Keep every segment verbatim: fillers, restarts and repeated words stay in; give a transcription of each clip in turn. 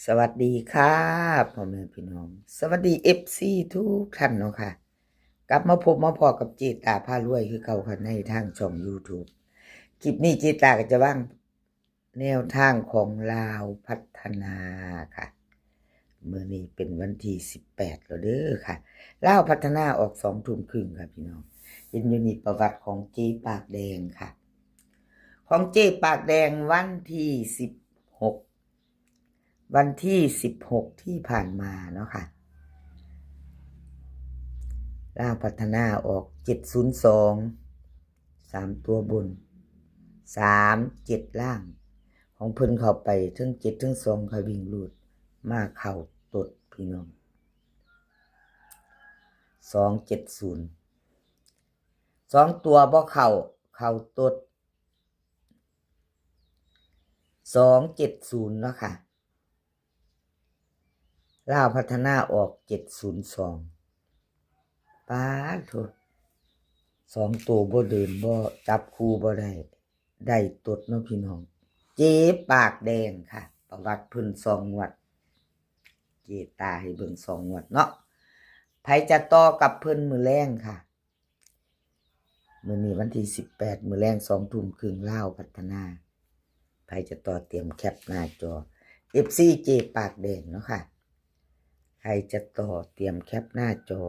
สวัสดีค่ะพ่อแม่พี่น้อง สวัสดีเอฟซีทุกท่านเนาะค่ะ กลับมาพบมาพ้อกับเจตาพารวยคือเก่าค่ะ ในทางช่องยูทูบ คลิปนี้เจตาก็จะวางแนวทางของลาวพัฒนาค่ะ มื้อนี้เป็นวันที่สิบแปดแล้วเด้อค่ะ ลาวพัฒนาออกสองทุ่มครึ่งค่ะพี่น้อง เห็นอยู่นี่ประวัติของเจปากแดงค่ะ ของเจปากแดงวันที่สิบหก วันที่สิบหกที่ผ่านมาเนาะค่ะ ลาวพัฒนาออกเจ็ดศูนย์สอง สามตัวบน สามเจ็ดล่าง ของเพิ่นเข้าไปเทิงเจ็ดเทิงสองค่ะ วิ่งรูด มาเข้าตดพี่น้อง สองเจ็ดศูนย์ สองตัวบ่เข้า เข้าตด สองเจ็ดศูนย์เนาะค่ะ ลาวพัฒนาออกเจ็ดศูนย์สอง ป๊าดโธ่ สองตัวบ่เดิน บ่จับคู่บ่ได้ ได้ตดเนาะพี่น้อง เจปากแดงค่ะ ประวัติเพิ่นสองงวด เจตาให้เบิ่งสองงวดเนาะ ไผจะต่อกับเพิ่นมื้อแลงค่ะ มื้อนี้วันที่สิบแปด มื้อแลงสองทุ่มครึ่ง ลาวพัฒนา ไผจะต่อเตรียมแคปหน้าจอ เอฟซี เจปากแดงเนาะค่ะ ใครจะต่อเตรียมแคปหน้าจอ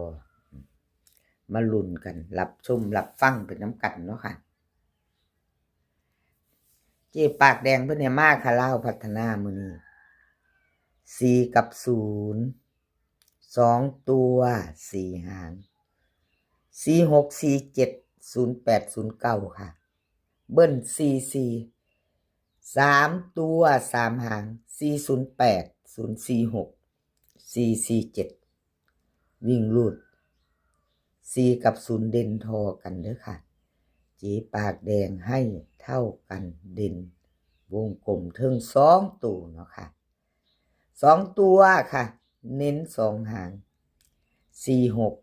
มาลุ้นกัน รับชมรับฟังไปนำกันเนาะค่ะ เจปากแดงเพิ่นให้มาค่ะ ลาวพัฒนามื้อนี้ สี่กับศูนย์ สองตัวสี่หาง สี่หก สี่เจ็ด ศูนย์แปด ศูนย์เก้าค่ะ เบิ้ล สี่สี่ สามตัวสามหาง สี่ศูนย์แปด ศูนย์สี่หก สี่สี่เจ็ด วิ่งรูด สี่กับศูนย์เด่นทอกันเด้อค่ะ เจปากแดงให้เท่ากัน เด่นวงกลมเทิงสองตัวเนาะค่ะ สองตัวค่ะ เน้นสองหาง สี่หก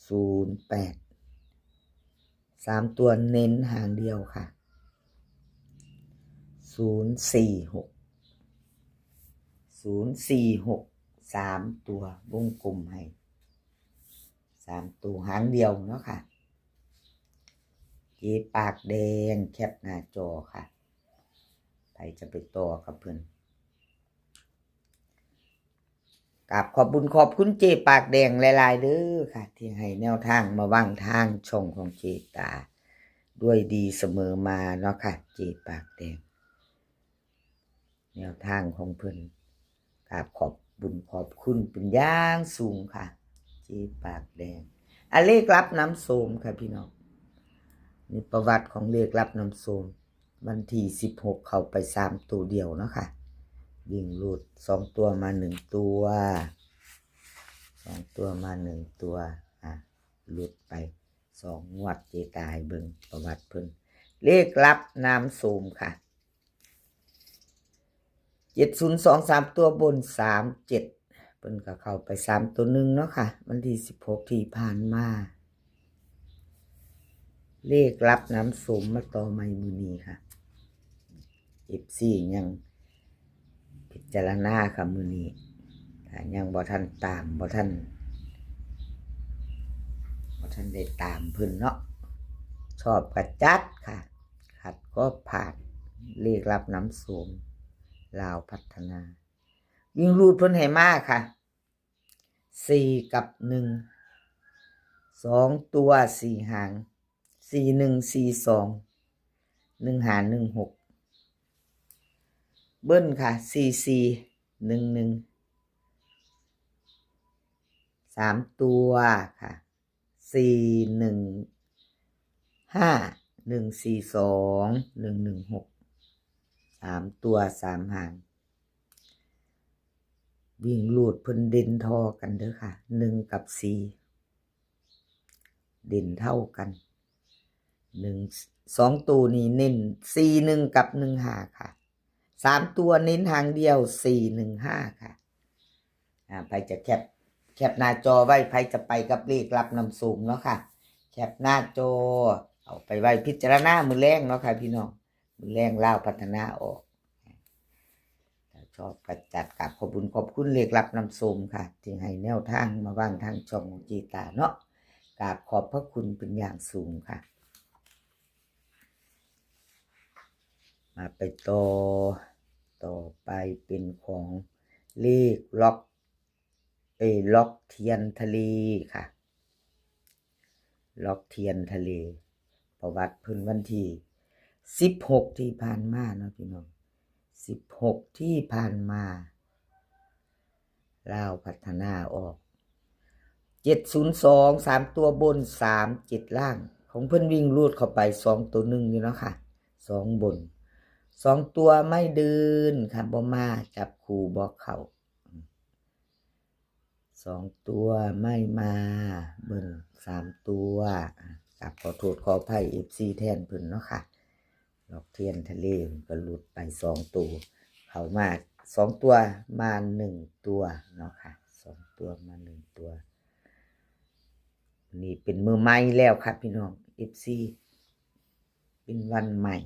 ศูนย์แปด สามตัวเน้นหางเดียวค่ะ ศูนย์สี่หก ศูนย์สี่หก สามตัววงกลมให้ สามตัวหางเดียวเนาะค่ะ เจปากแดงแคปหน้าจอค่ะ ไผจะไปต่อกับเพิ่น กราบขอบบุญขอบคุณเจปากแดงหลายๆเด้อค่ะ ที่ให้แนวทางมาวางทางช่องของเจตา ด้วยดีเสมอมาเนาะค่ะ เจปากแดง แนวทางของเพิ่น กราบขอบบุญขอบคุณเป็นอย่างสูงค่ะ เจปากแดง อ่ะ เลขลับน้ำโสมค่ะพี่น้อง นี่ประวัติของเลขลับน้ำโสม วันที่สิบหกเข้าไปสามตัวเดียวเนาะค่ะ วิ่งรูด สองตัวมาหนึ่งตัว สองตัวมาหนึ่งตัว อ่ะ รูดไปสองงวด เจตาให้เบิ่งประวัติเพิ่น เลขลับน้ำโสมค่ะ เจ็ดศูนย์สอง สามตัวบน สามเจ็ด เพิ่นก็เข้าไปสามตัวหนึ่งเนาะค่ะ วันที่สิบหกที่ผ่านมา เลขลับน้ำโสมมาต่อใหม่มื้อนี้ค่ะ เอฟซี ยังพิจารณาค่ะมื้อนี้ ถ้ายังบ่ทันตาม บ่ทัน บ่ทันได้ตามเพิ่นเนาะ ชอบก็จัดค่ะ ขัดก็ผ่าน เลขลับน้ำโสม ลาวพัฒนา วิ่งรูดเพิ่นให้มาค่ะ สี่กับหนึ่ง สองตัวสี่หาง สี่หนึ่ง สี่สอง หนึ่งห้า หนึ่งหก เบิ้ลค่ะ สี่สี่ หนึ่งหนึ่ง สามตัวค่ะ สี่หนึ่งห้า หนึ่งสี่สอง หนึ่งหนึ่งหก สามตัวสามหาง วิ่งรูดเพิ่นเด่นทอกันเด้อค่ะ หนึ่งกับสี่ เด่นเท่ากัน หนึ่ง สองตัวนี้เน้น สี่หนึ่ง กับ หนึ่งห้า ค่ะ สามตัวเน้นหางเดียว สี่หนึ่งห้า ค่ะ อ่า ไผจะแคป แคปหน้าจอไว้ ไผจะไปกับเลขลับน้ำโสมเนาะค่ะ แคปหน้าจอ เอาไปไว้พิจารณามื้อแลงเนาะค่ะพี่น้อง มื้อแลงลาวพัฒนาออก ถ้าโช ชอบก็จัด กราบขอบบุญขอบคุณเลขลับนำโชคค่ะ ที่ให้แนวทางมาวางทางช่องของเจตาเนาะ กราบขอบพระคุณเป็นอย่างสูงค่ะ มาไปต่อ ต่อไปเป็นของเลขล็อก เอ้ย ล็อกเทียนทะเลค่ะ ล็อกเทียนทะเล ประวัติเพิ่นวันที่สิบหกที่ผ่านมาเนาะพี่น้อง สิบหกที่ผ่านมา ลาวพัฒนาออก เจ็ดศูนย์สอง สามตัวบน สามเจ็ดล่าง ของเพิ่นวิ่งรูดเข้าไปสองตัวหนึ่งอยู่เนาะค่ะ สองบน สองตัวไม่เดินค่ะ บ่มา จับคู่บ่เข้า สองตัวไม่มา เบิ่งสามตัว อ่ะ กราบขอโทษขออภัย เอฟซี แทนเพิ่นเนาะค่ะ ล็อกเทียนทะเลก็หลุดไปสองตัว เข้ามาสองตัว มาหนึ่งตัวเนาะค่ะ สองตัวมาหนึ่งตัว นี่เป็นมือใหม่แล้วค่ะพี่น้อง เอฟซี เป็นวันใหม่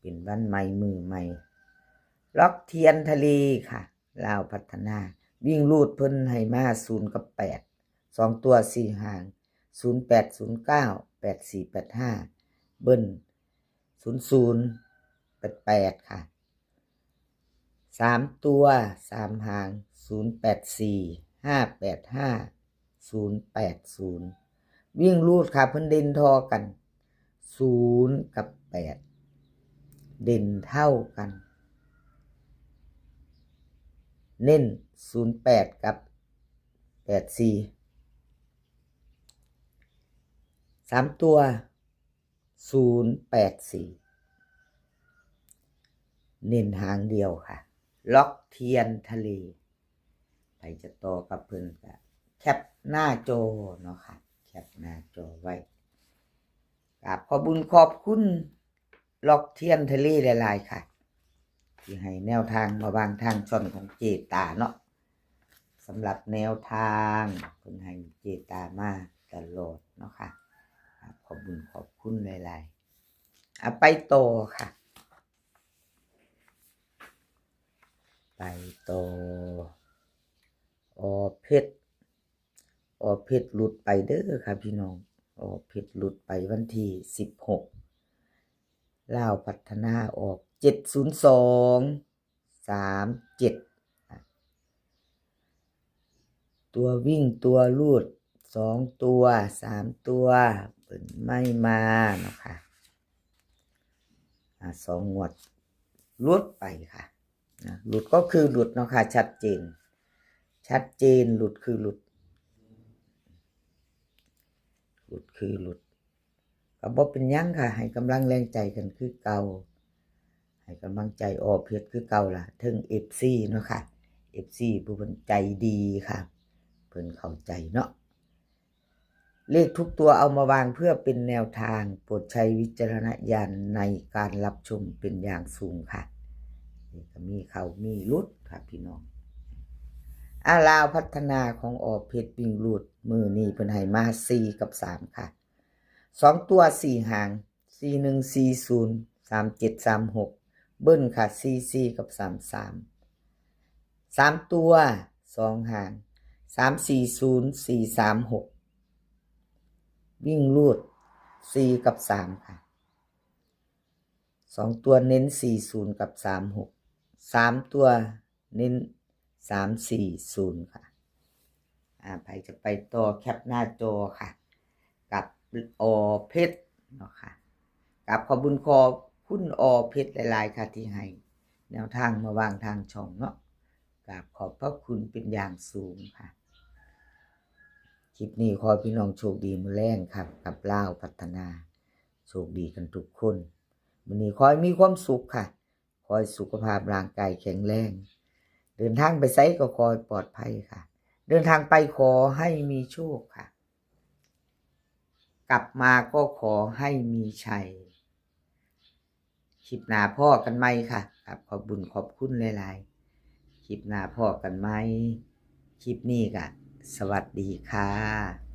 เป็นวันใหม่มือใหม่ ล็อกเทียนทะเลค่ะ ลาวพัฒนา วิ่งรูดเพิ่นให้มาศูนย์กับแปด สองตัวสี่หาง ศูนย์แปดศูนย์เก้า แปดสี่แปดห้า เบิ้ล ศูนย์ศูนย์ แปดแปดค่ะ สามตัวสามหาง ศูนย์แปดสี่ ห้าแปดห้า ศูนย์แปดศูนย์ วิ่งรูดค่ะ เพิ่นเด่นทอกัน ศูนย์กับแปด เด่นเท่ากัน เน้นศูนย์แปดกับแปดสี่ สามตัว ศูนย์แปดสี่ เน้นหางเดียวค่ะ ล็อกเทียนทะเล ใครจะต่อกับเพิ่นก็แคปหน้าจอเนาะค่ะ แคปหน้าจอไว้ กราบขอบบุญขอบคุณ ล็อกเทียนทะเลหลายๆค่ะ ที่ให้แนวทางมาวางทางช่องของเจตาเนาะ สำหรับแนวทางเพิ่นให้เจตามาตลอดเนาะค่ะ กราบขอบบุญขอบคุณหลายๆ อ่ะ ไปต่อค่ะ ไปต่อ อ.เพชร อ.เพชร หลุดไปเด้อค่ะพี่น้อง อ.เพชร หลุดไปวันที่สิบหก ลาวพัฒนาออก เจ็ดศูนย์สอง สามเจ็ด ตัววิ่งตัวรูด สองตัว สามตัว เพิ่นไม่มาเนาะค่ะ อ่า สองงวด หลุดไปค่ะ นะ หลุดก็คือหลุดเนาะค่ะ ชัดเจน ชัดเจน หลุดคือหลุด หลุดคือหลุด ก็บ่เป็นหยังค่ะ ให้กำลังแรงใจกันคือเก่า ให้กำลังใจ อ.เพชร คือเก่าล่ะ เทิง เอฟซี เนาะค่ะ เอฟซี ผู้เพิ่นใจดีค่ะ เพิ่นเข้าใจเนาะ เลขทุกตัวเอามาวางเพื่อเป็นแนวทาง โปรดใช้วิจารณญาณในการรับชมเป็นอย่างสูงค่ะ นี่ก็มีเข้ามีหลุดค่ะพี่น้อง อ่า ลาวพัฒนาของ อ.เพชร วิ่งรูด มื้อนี้เพิ่นให้มาสี่กับสามค่ะ สองตัวสี่หาง สี่หนึ่ง สี่ศูนย์ สามเจ็ด สามหก เบิ้ลค่ะ สี่สี่ กับ สามสาม สามตัวสองหาง สามสี่ศูนย์ สี่สามหก วิ่งรูด สี่กับสามค่ะ สองตัวเน้น สี่ศูนย์ กับ สามหก สามตัวเน้น สามสี่ศูนย์ค่ะ อ่า ใครจะไปต่อแคปหน้าจอค่ะ กับ อ.เพชร เนาะค่ะ กราบขอบบุญขอบคุณ อ.เพชร หลายๆค่ะ ที่ให้แนวทางมาวางทางช่องเนาะ กราบขอบพระคุณเป็นอย่างสูงค่ะ คลิปนี้ขอให้พี่น้องโชคดีมื้อแลงค่ะ กับลาวพัฒนา โชคดีกันทุกคน มื้อนี้ขอให้มีความสุขค่ะ ขอให้สุขภาพร่างกายแข็งแรง เดินทางไปไสก็ขอให้ปลอดภัยค่ะ เดินทางไปขอให้มีโชคค่ะ กลับมาก็ขอให้มีชัย คลิปหน้าพ้อกันใหม่ค่ะ กราบขอบบุญขอบคุณหลายๆ คลิปหน้าพ้อกันใหม่ คลิปนี้ก็สวัสดีค่ะ